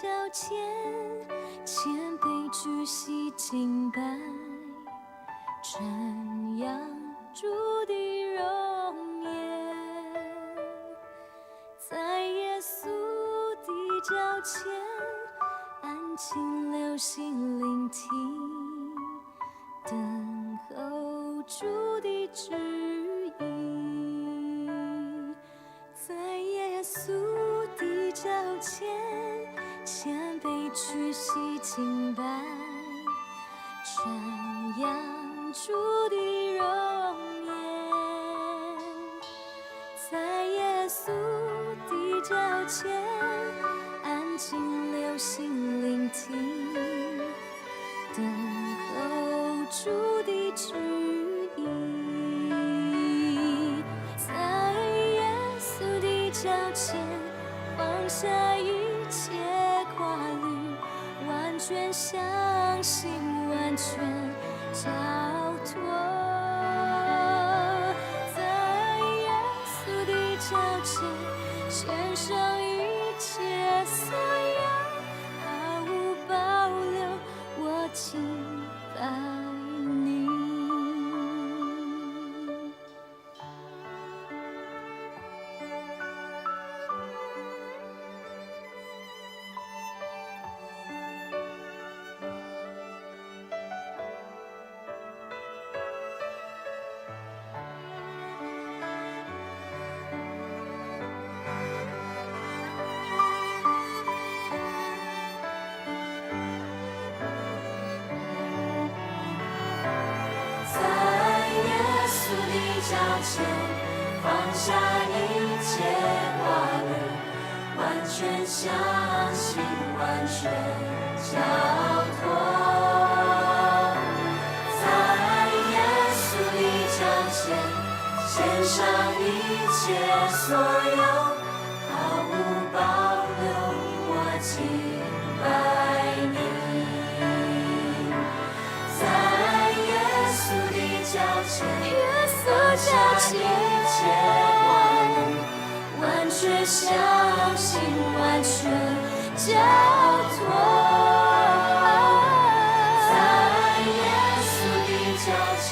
腳前，謙卑屈膝敬拜，瞻仰主的容顏，在耶穌的腳前，安靜留心聆聽，等候主的旨意，在耶穌的腳前，謙卑屈膝敬拜，瞻仰主的容顏，在耶穌的腳前，安靜留心聆聽，等候主的旨意，在耶穌的腳前，放下一切掛慮，完全相信，完全交託。在耶穌的腳前，獻上一切所有，毫無保留，我敬拜你。在耶穌的腳前，放下一切掛慮，完全相信，完全交託。在耶穌的腳前，獻上一切所有，毫無保留，我敬拜你。在耶穌的腳前，耶穌腳前，一切掛慮，完全相信，完全交託。在耶穌的腳前，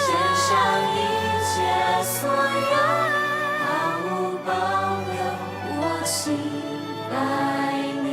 獻上一切所有，毫無保留，我敬拜你。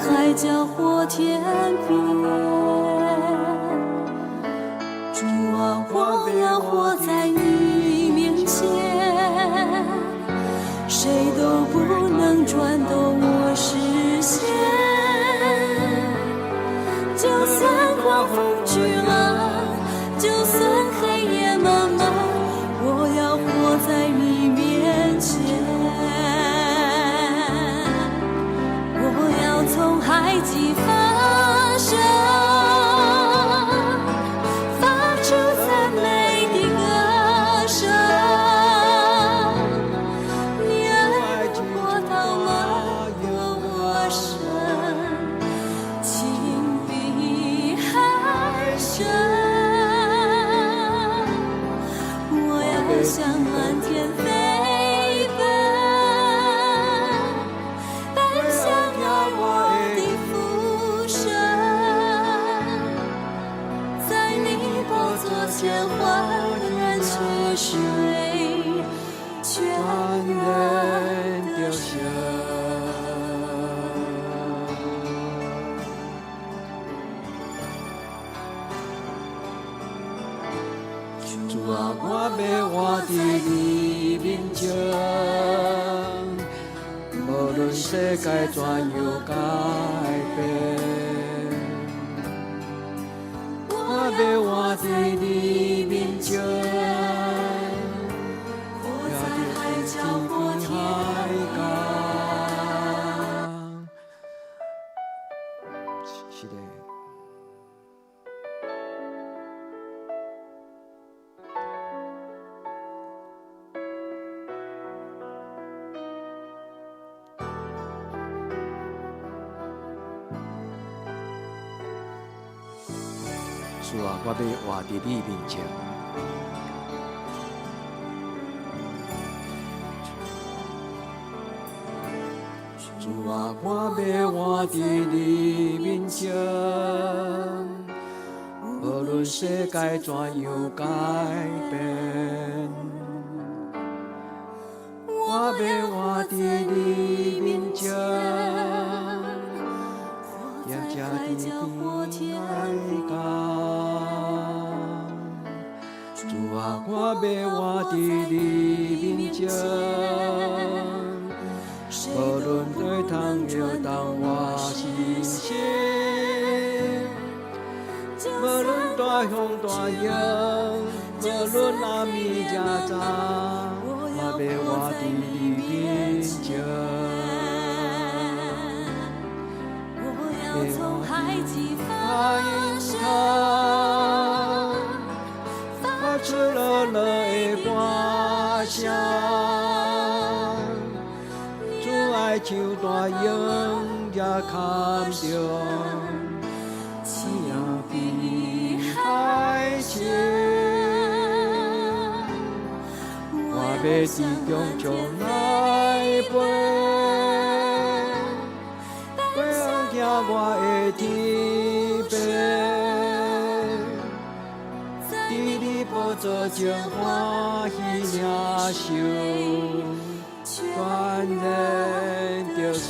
海角或天邊。主啊，我要活在你面前，誰都不能轉動我視線。就算狂風巨浪，就算黑夜漫漫，我要活在你面前。我要從埃及發聲，發出讚美的歌聲。你愛的波濤漫過我身，情比海深。我要向滿天飛奔，奔向愛我的父神，在你寶座前歡然取水，全然得勝。主啊，我欲活佇你面前，無論世界怎樣改變，我欲活佇你面前，活在海角或天海角。是的。主啊，我欲活佇你面前。主啊，我欲活佇你面前，無論世界怎樣改變，我欲活佇你面前，活在海角或天边。主啊，我欲活佇你面前，無論對通搖動我信心，無論大風大浪，無論暗暝也早，我欲活佇你面前。我要從埃及發聲，發出樂樂的歌聲，主愛像大鷹也牽著，情比海深。我欲佇強壮來飛，飛向疼我的天父，佇你寶座前歡喜領受，全然得勝。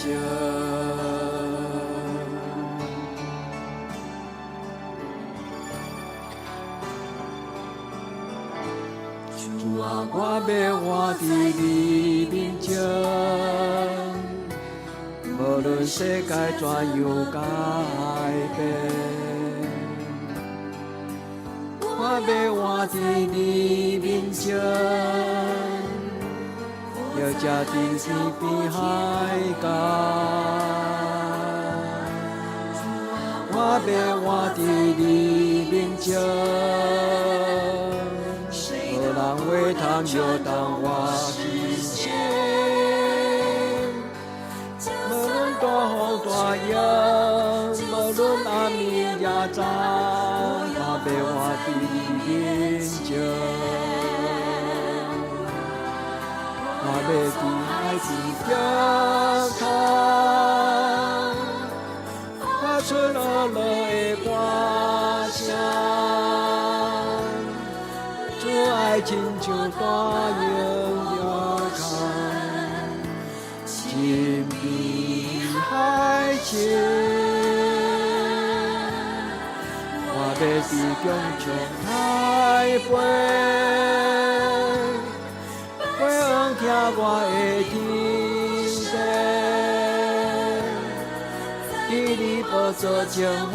主啊，我欲活佇你面前，無論世界怎樣改變，我欲活佇你面前，要才佇天邊海角。我欲活佇你面前，無人會通搖動我信心。無論大風大浪，無論暗暝也早，我欲活佇你面前。我欲佇海之中空，發出樂樂的歌聲。主愛親像大鷹搖空，情比海深。深。我欲伫穹蒼海飞，飞往聽我的天父，佇你寶座前歡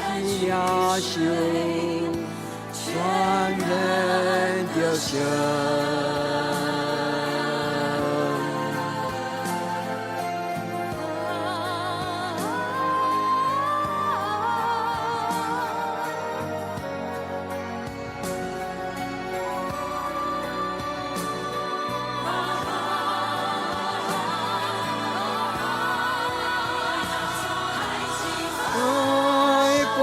喜領受，全然得勝。海飞，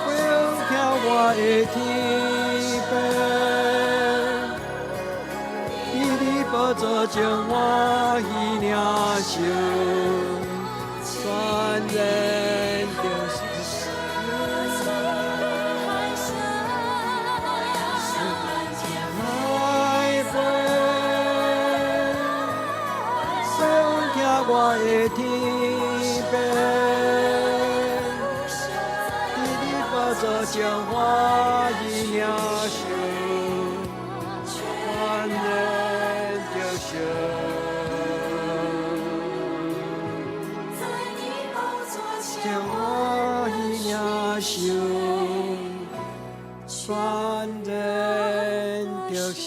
飞往聽我的天父，佇你寶座前歡喜領受，全然得勝。海飞，飞往聽我的天父，佇你寶座前歡喜領受，全然得勝。前歡喜領受，全然得勝。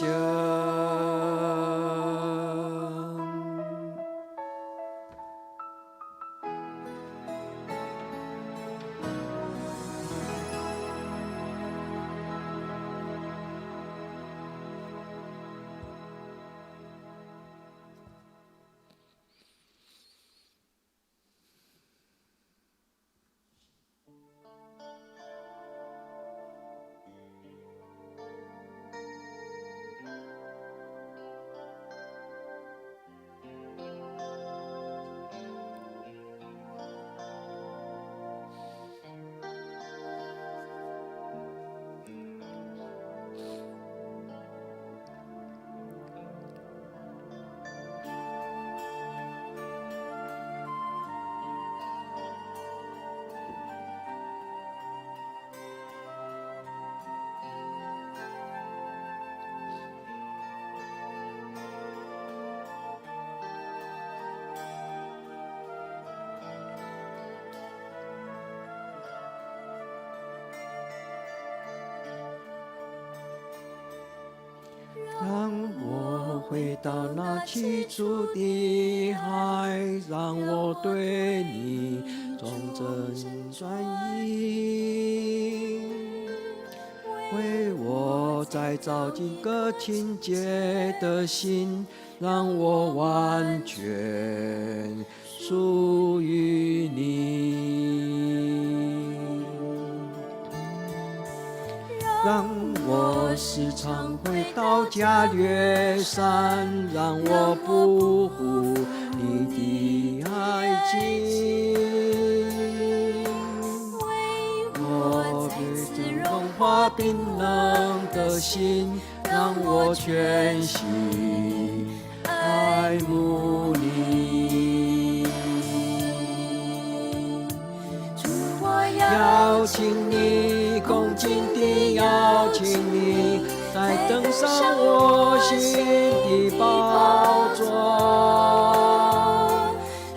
讓我回到那起初的愛，讓我對你忠貞專一，為我再造一個清潔的心，讓我完全屬於你。讓我時常回到加略山，讓我不負你的愛情。我再次融化冰冷的心，讓我全心愛慕你。主，我邀請你，恭敬地邀請你，來登上我心的寶座。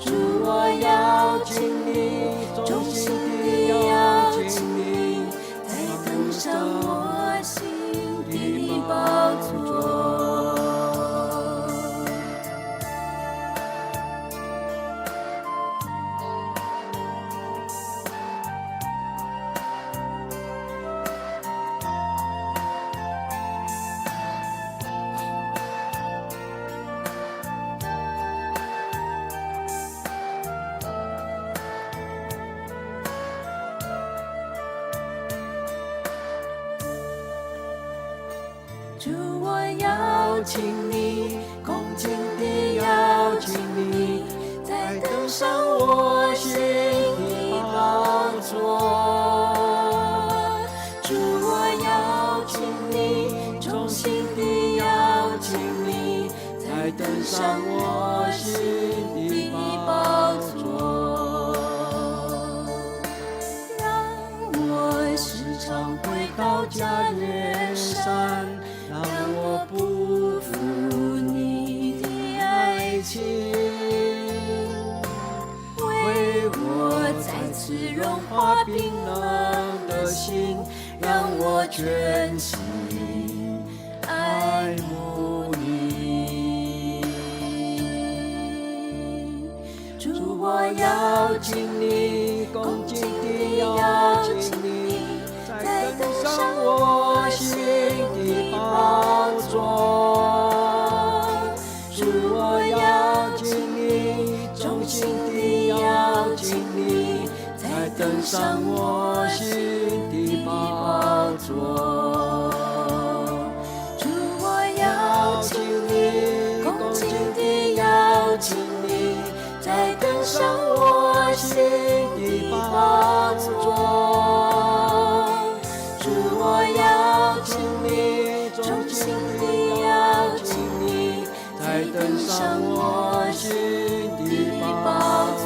主，我邀請你，衷心地邀請你，來登上我心的寶座。主，我邀請你，恭敬地邀請你，再來登上我心的寶座。主，我邀請你，衷心地邀請你，來登上我心的寶加略山，讓我不負你的愛情。為我再次融化冰冷的心，讓我全心愛慕你。主，我邀請你，恭敬地邀請你，再登上我心的寶座。主，我邀請你，衷心地邀請你，再登上我心的寶座。主，我邀請你，恭敬地邀請你，再登上我心的寶座。主，我邀請你，衷心地邀請你，再登上我心的寶座。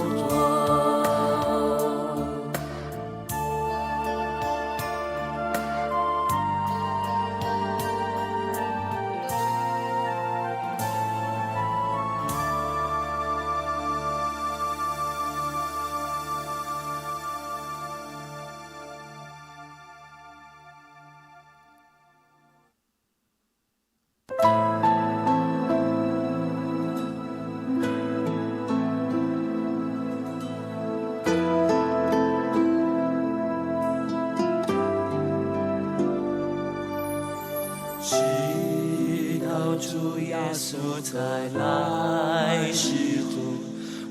直到主耶穌再來時候，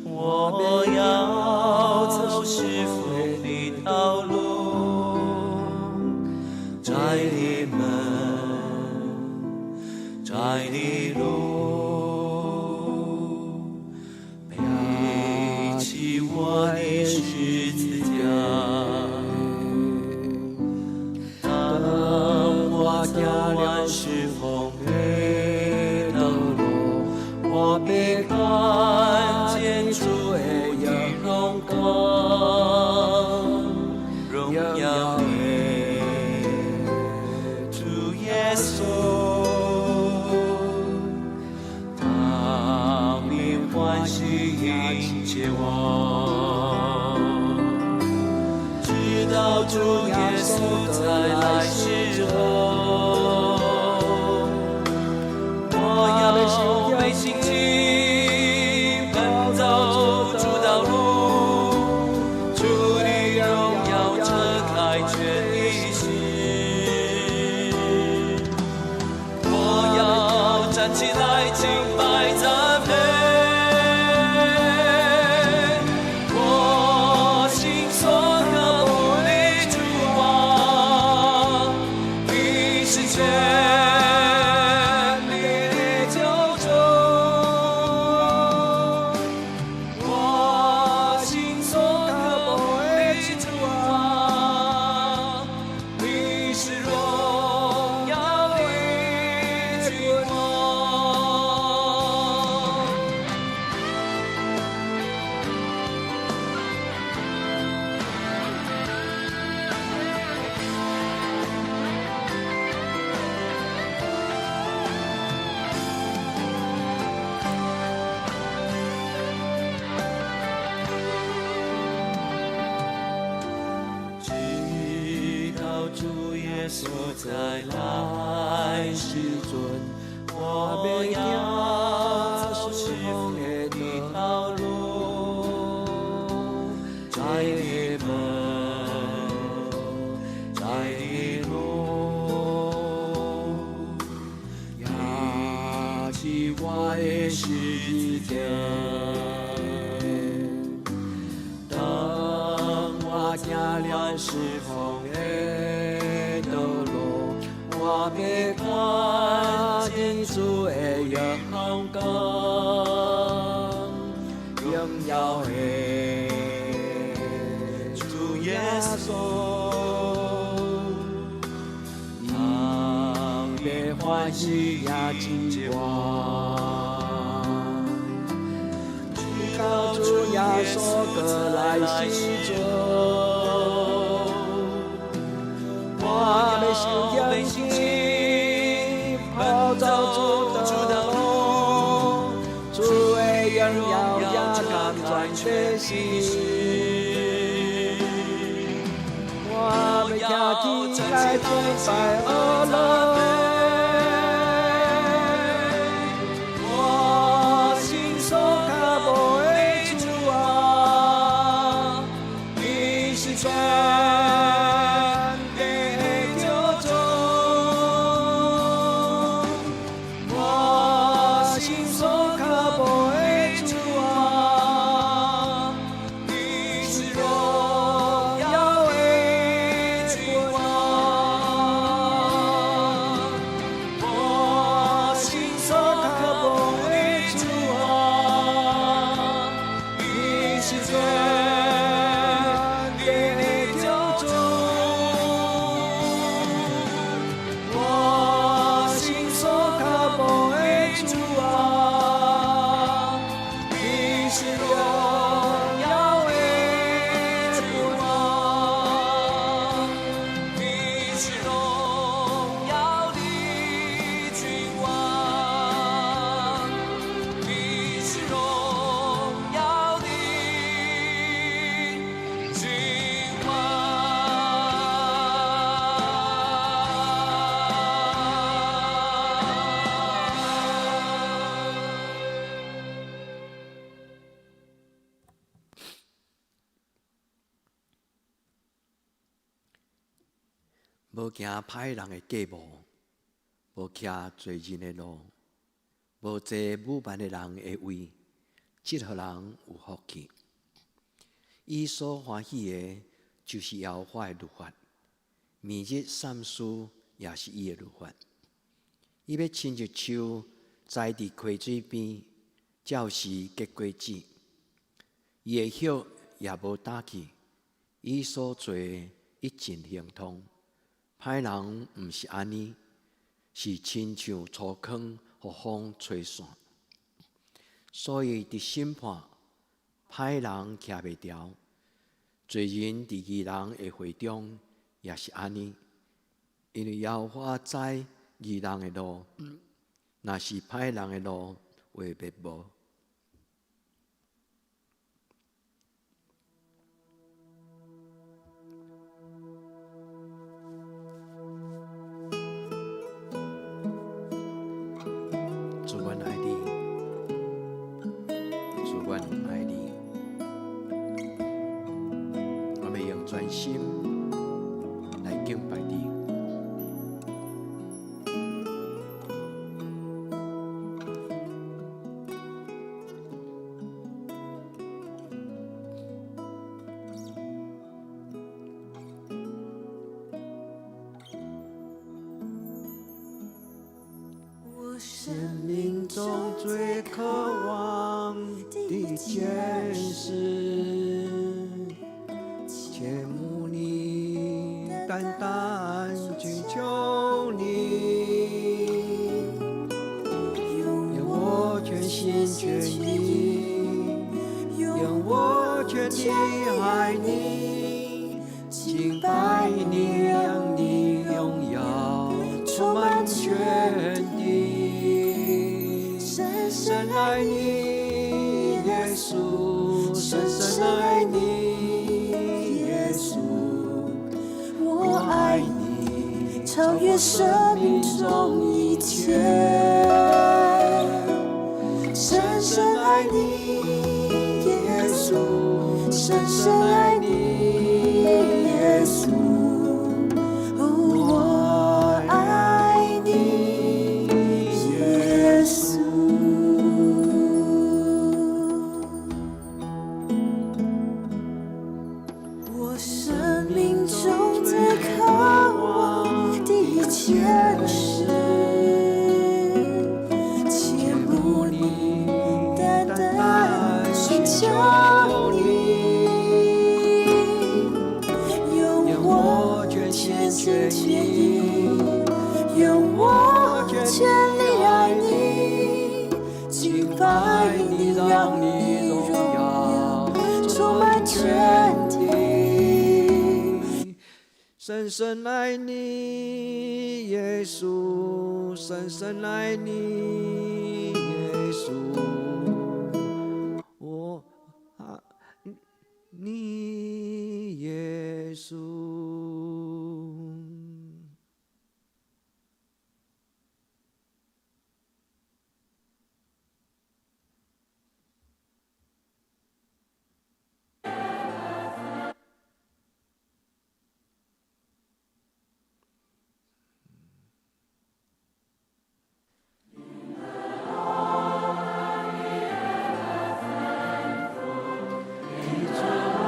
我要走侍奉的道路，窄的門，窄的路，背起我的十字架。當我走完侍奉的道路，我必看見主的榮光，榮耀的主耶穌。當你歡喜迎接我，直到主耶穌再來時候，我要背信心奔走主道路，主的榮耀遮開全地時，我要站起來敬拜讚美，我心所渴慕的主啊，你是全力的救主，我心所渴慕的主啊，你是榮耀的君王。直到主耶穌再來時陣，我要走侍奉的道路，窄的門，窄的路，背起我的十字架。當我行了侍奉的道路，我欲看見主的榮光，榮耀的主耶穌，伊欲歡喜迎接我，直到主耶穌閣來時陣，我欲受全地时，我要徛起来敬拜阿勒。我心所靠的主啊，你是全地的救主。我心所靠的主啊，你是荣耀的君王。我心所靠的主啊，你是全地的救主。我心所靠的主啊，你是荣耀的君王，你是荣耀的君王，你是荣耀的君王。無行歹人的計謀，無徛罪人的路，無坐侮慢的人的位，這號人有福氣。伊所歡喜的，就是耶和華的律法，暝日三思也是伊的律法。伊欲親像樹栽佇溪水邊，照時結果子。伊的葉也無焦去，伊所做的一盡亨通。歹人毋是按呢，是親像粗糠予風吹散。所以佇審判，歹人徛袂牢，罪人佇義人的會中也是按呢。因為耶和華知義人的路，若是歹人的路會滅無。主，阮愛你，主，阮愛你，我欲用全心來敬拜你。我生生命命中中最最渴渴望望的的一一件件事，切切慕你，单单单单寻寻求求你，你，用用我我全全心心全全意，意，用用我我全全力力爱爱你，你，敬敬拜拜你，你，让让你你荣荣耀耀充充满满全全地。深深深爱爱你，你，耶耶稣，稣，深深深爱深爱你，你，耶耶稣，稣，我我爱爱你，你，超超越过生生命命中中一一切。切。深深深爱爱你，你，耶耶稣，稣，深深深爱深爱你，你，耶耶稣，稣，哦，我我爱爱你，你，耶耶稣。稣。我生命中最渴望的一件事，切慕你，单单寻求你，用用我我全全心全心全意，意，用我全全力力爱爱你，你，敬敬拜拜你，你，让让你你荣荣耀耀充充满满全全地。地。深深爱你，耶稣，深深愛你，耶穌。我你，耶穌。主來，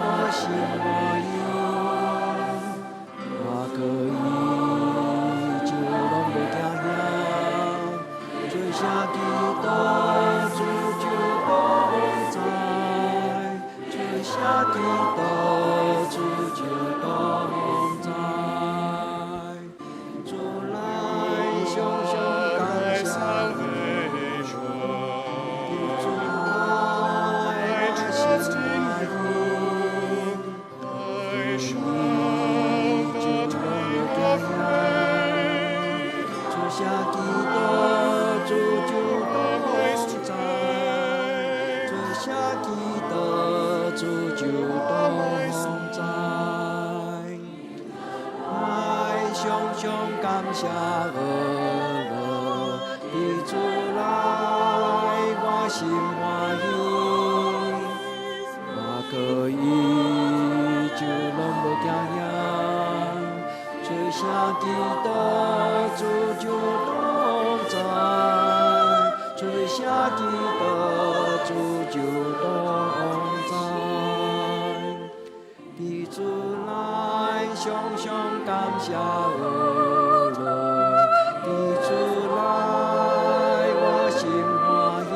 我心歡喜，我可以就攏無驚嚇，做啥祈禱主就同在，做啥祈禱主就同在，主來常常感謝主來，我心歡喜，就攏無驚嚇，做啥祈禱主就同在，做啥祈禱主就同在，來常常感謝阿樂，的主來，我心歡喜，我可以就攏無驚嚇，做啥祈禱主就同在，做啥祈禱主就同在，的主來常常感謝阿樂，的主來，我心歡喜，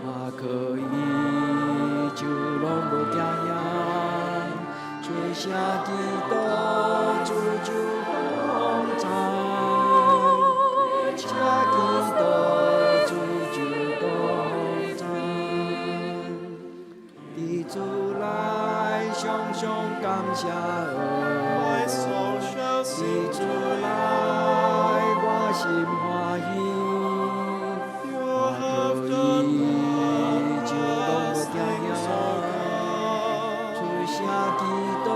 我可以就攏無驚嚇，做啥祈禱主就同在，做啥祈禱主就同在，的主來常常感謝阿樂，的主來，我心歡喜，我可以就攏無驚嚇，做啥祈禱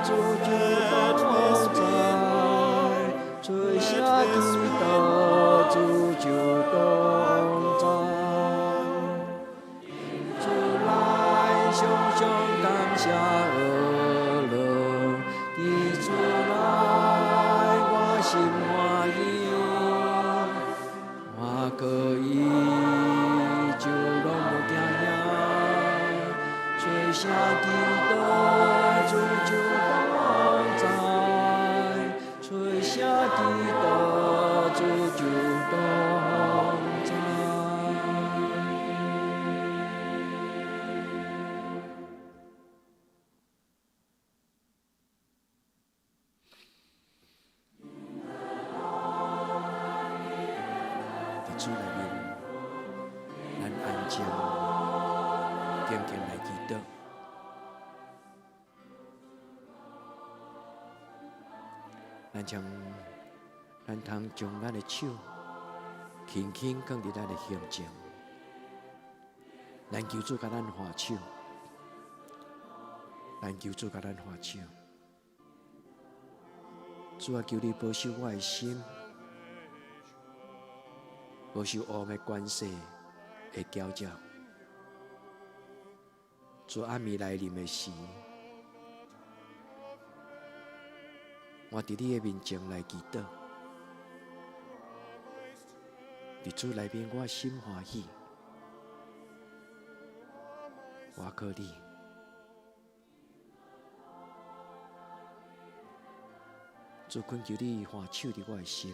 主就同在，做啥祈禱主就同在，主來常常感謝阿樂，的主來，我心歡喜，我可以就攏無驚嚇，做啥祈禱主就同在，做啥祈禱主就同在。佇主內面，咱安靜，靜靜來祈禱。咱將咱通將咱的手輕輕放佇咱的胸前，咱求主共咱揮手，咱求主共咱揮手。主啊，求你保守我的心，無受惡魔權勢的攪擾。主暗暝來臨的時，我佇你的面前來祈禱，佇主內面我心歡喜，我靠你。主懇求你揮手佇我的心，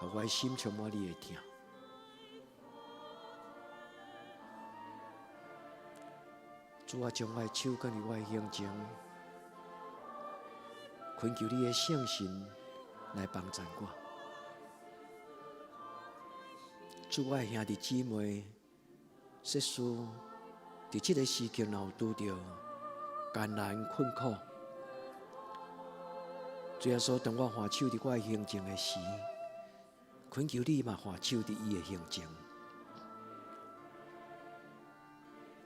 予我的心充滿你的疼。主啊，將我的手放佇我的胸前，懇求你的聖神來幫助我。主，我的兄弟姊妹，說事佇這个時刻，若有拄著艱難困苦，主耶穌，當我揮手佇我的胸前的時，懇求你嘛揮手佇伊的胸前。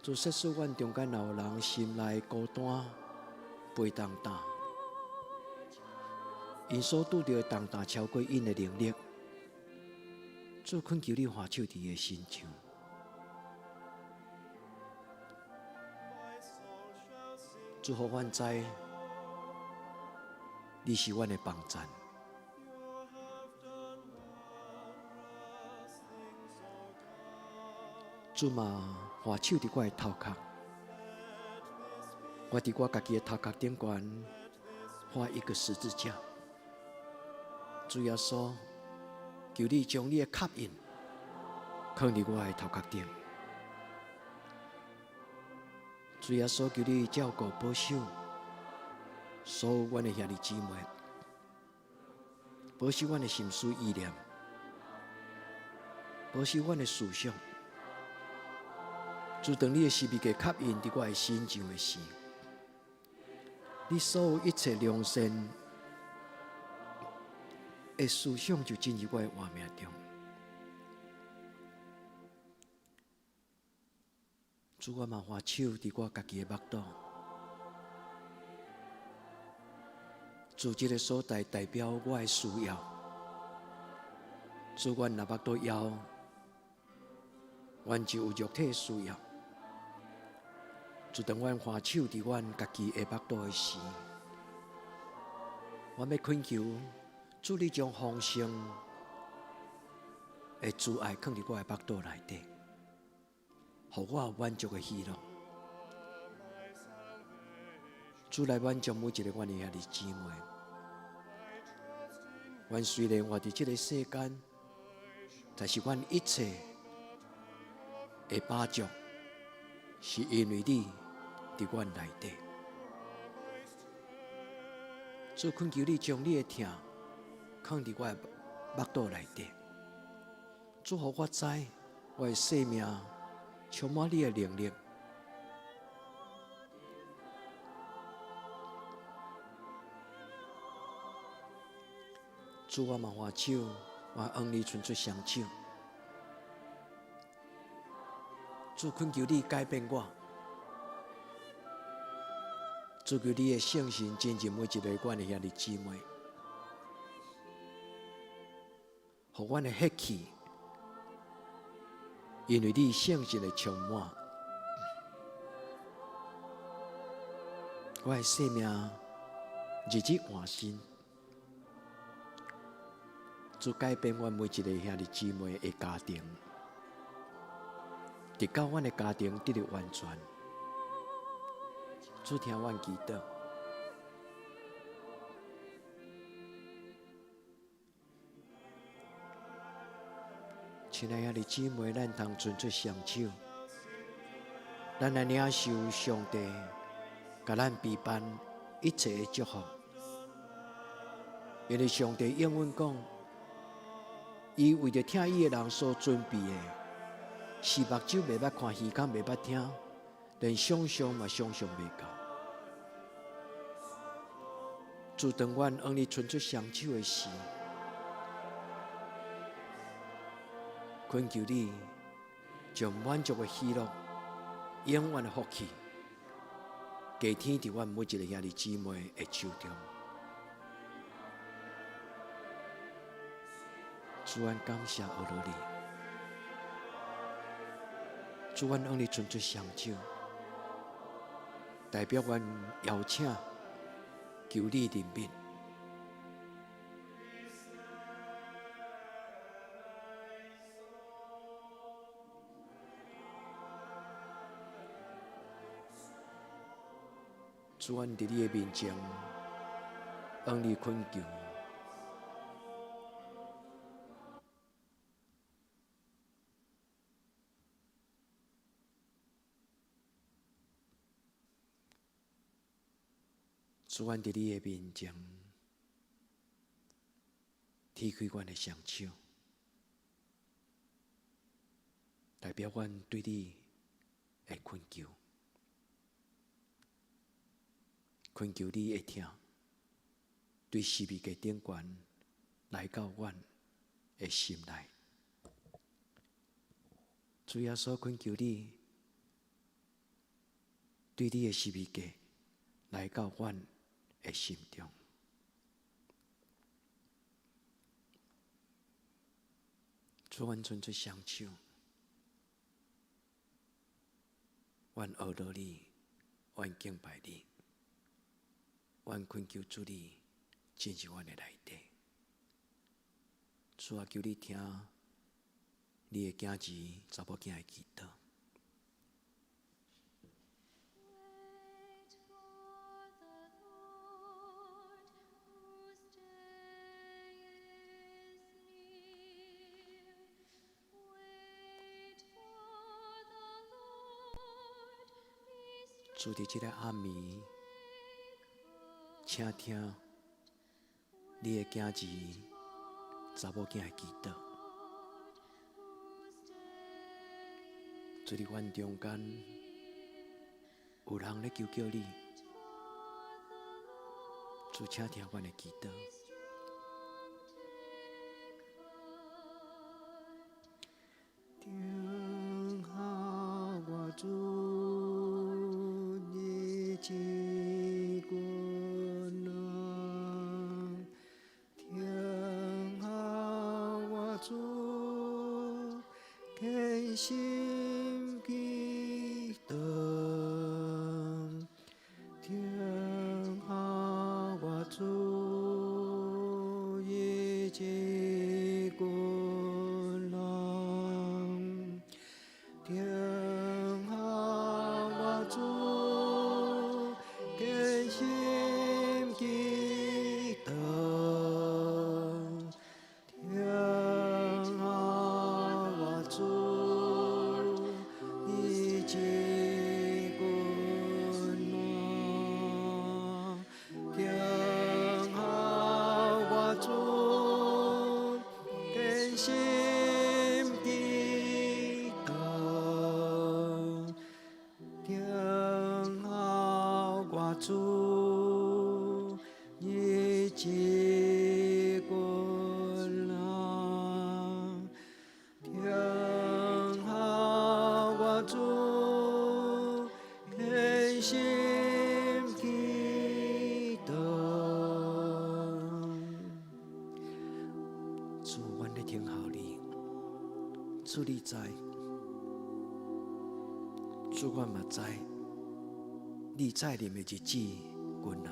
主，設使阮中間若有人心內孤單、背重擔，𪜶所拄著的重擔超過𪜶的能力，主，懇求你橫手佇伊的身上。主，予阮知，你是阮的幫贊。主嘛，橫手佇我的頭殼，我佇我家己的頭殼頂懸畫一個十字架。主耶穌，求你將你的刻印囥佇我的頭殼頂。主耶穌，求你照顧保守所有阮的兄弟姊妹，保守阮的心思意念，保守阮的思想。主，當你的十字架刻印佇我的身上的時，你所有一切良善的思想就進入我的畫面中。主，我嘛橫手佇我家己的腹肚，主，這个所在代表我的需要。主，阮若腹肚枵，阮就有肉體的需要。主，當阮橫手佇阮家己的腹肚的時，我欲懇求主，你將豐盛的慈愛囥佇我的腹肚內底，予我有滿足的喜樂。主來滿足每一个阮的兄弟姊妹。阮雖然活佇這个世間，但是阮一切的飽足，是因為你佇阮內底。主，懇求你將你的疼囥佇我的腹肚內底。主，予我知我的生命充滿你的能力。主，我嘛橫手，我向你伸出雙手。主，懇求你改變我。主，求你的聖神進入每一个阮的兄弟姊妹，予阮的血氣，因為你聖神的充滿，我的生命日日換新。主，改變阮每一个兄弟姊妹的家庭，直到阮的家庭得著完全。主，聽阮祈禱。親愛兄弟姊妹，咱通伸出雙手，咱來領受上帝共咱備辦一切的祝福。因為上帝應允講，伊為著疼伊的人所準備的，是目睭袂捌看，耳孔袂捌聽，連想象嘛想象袂到。主，當阮向你伸出雙手的時，懇求你將滿足的喜樂、永遠的福氣，加添佇阮每一个兄弟姊妹的手中。主，阮感謝阿羅你。主，阮向你伸出雙手，代表阮邀請，求你憐憫。主，阮佇你的面前，向你懇求。主，阮佇你的面前，提開阮的雙手，代表阮對你的懇求，懇求你的疼，對十字架頂懸來到阮的心內。主耶穌，懇求你，對你的十字架來到阮的心中。主，阮伸出雙手，阮阿羅你，阮敬拜你，阮懇求主你進入阮的內底。主啊，求你聽你的囝兒查某囝的祈禱。主，佇這个暗暝，請聽你的囝兒查某囝的祈禱。主，佇阮中間有人咧求叫你，主，請聽阮的祈禱。聽候我主，你這君啊，聽候我主，虔心祈禱，聽候我主，你這君啊，聽候我主，虔心祈禱，聽候我主，你這君啊，聽候我主，虔心祈禱，聽候我主，你這君啊，聽候我主，虔心祈禱。主，阮咧等候你，主你知，主阮嘛知，你再臨的日子近啊。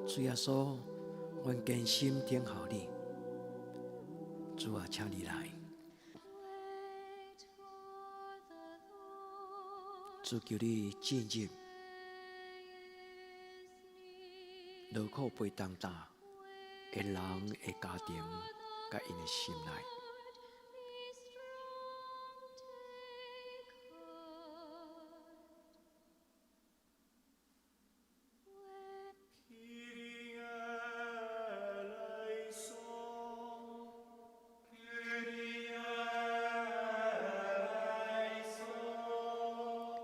主耶穌，阮堅心等候你，主啊，請你來。主，求你進入勞苦背重擔的人的家庭，佮𪜶的心內。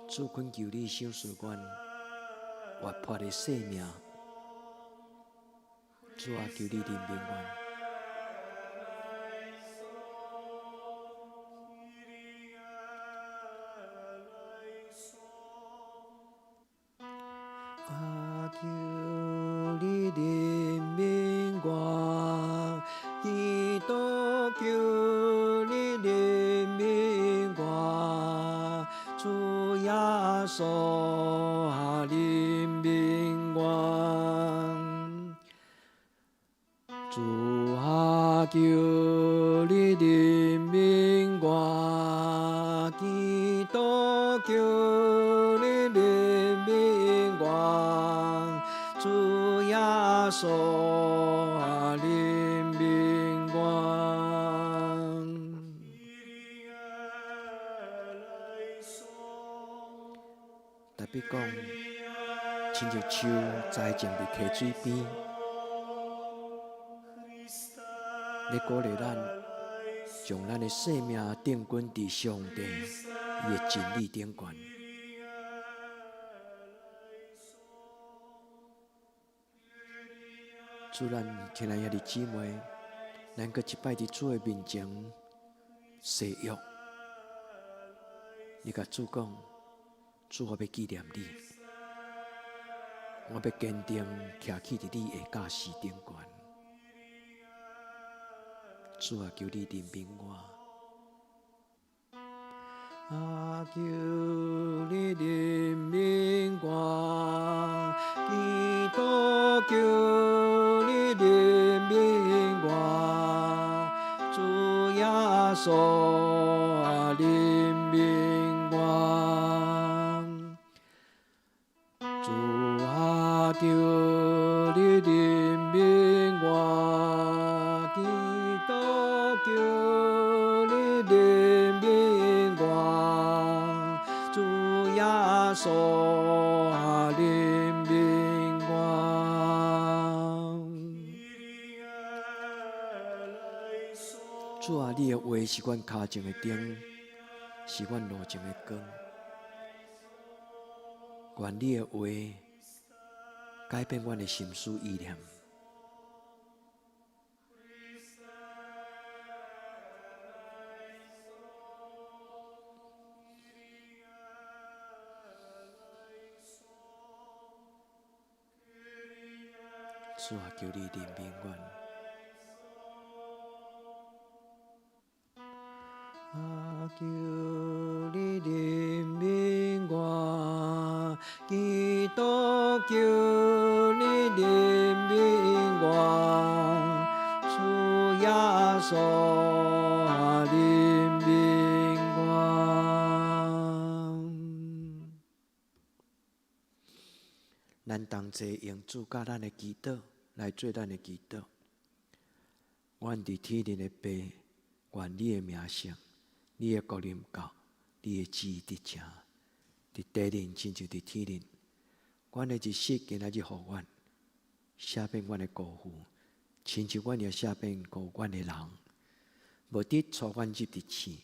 主，懇求你賞賜阮活潑的生命。主啊，求你憐憫阮。啊，求你憐憫我，基督求你憐憫我，主耶穌啊，憐憫我。主啊，求你憐憫我，基督求你憐憫我，主耶穌啊，憐憫我。特別講，親像樹栽種佇溪水邊，咧鼓勵咱將咱的生命定根佇上帝伊的真理頂懸。主，咱親愛兄弟姊妹，咱閣一擺佇主的面前誓約，你共主講，主，我欲紀念你，我欲堅定徛起佇你的教示頂懸。主啊，求你憐憫我。啊，求你憐憫我，基督求你憐憫我，主耶穌啊，憐憫我。主啊，求你憐憫我，基督求你憐憫我，主耶穌啊，憐憫我。主啊，你的話是阮跤前的燈，是阮路前的光。願你的話改變阮的心思意念。主啊，求你憐憫阮。啊，求你憐憫我，基督求你憐憫我，主耶穌啊，憐憫我。咱同齊用主教咱的祈禱來做咱的祈禱。阮佇天頂的父，願你的名聖，你的國臨到，你的旨意得成，佇地頂親像佇天頂。阮的日食今仔日予阮，赦免阮的過負，親像阮也赦免過阮的人。無得帶阮入佇試，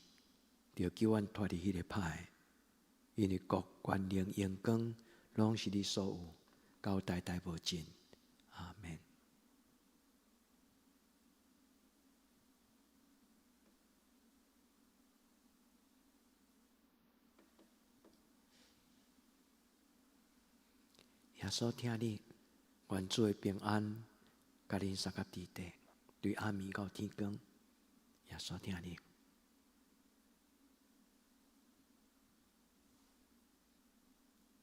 著救阮脫離彼个歹的。因為國、權能、榮光，攏是你所有，到代代無盡。阿門。耶穌疼你，願主的平安，共恁相佮佇底，對暗暝到天光。耶穌疼你。